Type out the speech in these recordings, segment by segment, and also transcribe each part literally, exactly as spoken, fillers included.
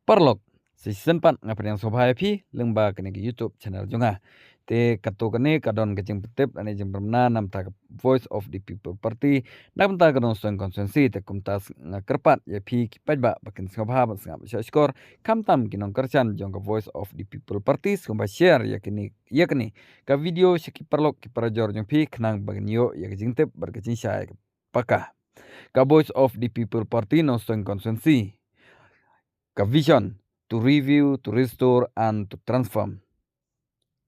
Paralok, sa shisien pat nga pdiang sngewbha ïa phi lyngba kane ka YouTube channel jong nga. Te katto katne ka don ka jingpyntip lane jingpynbna namar ka Voice of the People Party na ka bynta ka Nongstoiñ constituency. Te kumta nga kyrpad ïa phi ki paidbah ba kin sngewbha ban sngap sha shkor, khamtam ki nongkyrshan jong ka Voice of the People Party, sngewbha share ïa kine, ïa kane ka video sha ki paralok ki parajor jong phi khnang ba kin ïoh ïa ka jingtip bad ka jingshai paka. Ka Voice of the People Party Nongstoiñ constituency. Ka vision: to review, to restore and to transform.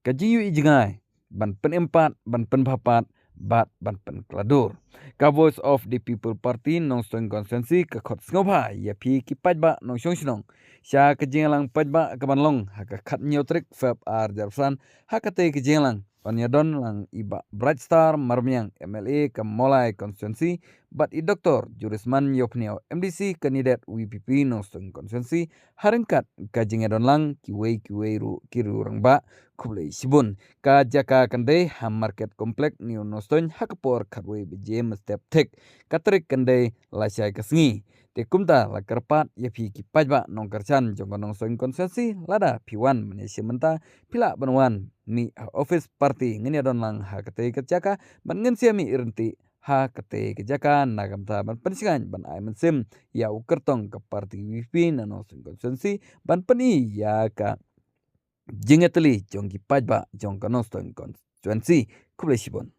Ka jingïohi jngai: ban pynim pat, ban pynbha pat bad ban pynkylla dur. Ka Voice of the People Party Nongstoiñ constituency ka khot sngewbha ïa phi ki paidbah nongshong shnong sha ka jingïalang paidbah ka ban long ha ka khathynñiew tarik Feb ar hajar arphew san. Ha katei ka jingïalang yn ïadon lang i Bah Brightstar Marbaniang, M L A ka Mawlai constituency, bad i Doctor Jurisman Ïawphniaw, M D C candidate V P P Nongstoiñ constituency. Ha ryngkat ka jingïadon lang kiwei kiwei ruh ki riew rangbah. Khublei shibun. Ka jaka kan dei ha Market Complex New Nongstoiñ ha ka por khatwei baje mynstep thik. Ka tarik kan dei lashai ka sngi. Te kumta la kyrpad ïa phi ki paidbah nongkyrshan jong ka Nongstoiñ constituency, lada phi wan mynne shi mynta, phi lah ban wan mih ha office party. Ngin ïadon lang ha katei ka jaka bad ngin sa ïa mih ryntih ha katei ka jaka na ka bynta ban pynshngaiñ ban ai mynsiem ïa u kyrtong ka party V P P na Nongstoiñ constituency, ban pyni ïa ka jingïatylli jong ki paidbah jong ka Nongstoiñ constituency. Khublei shibun.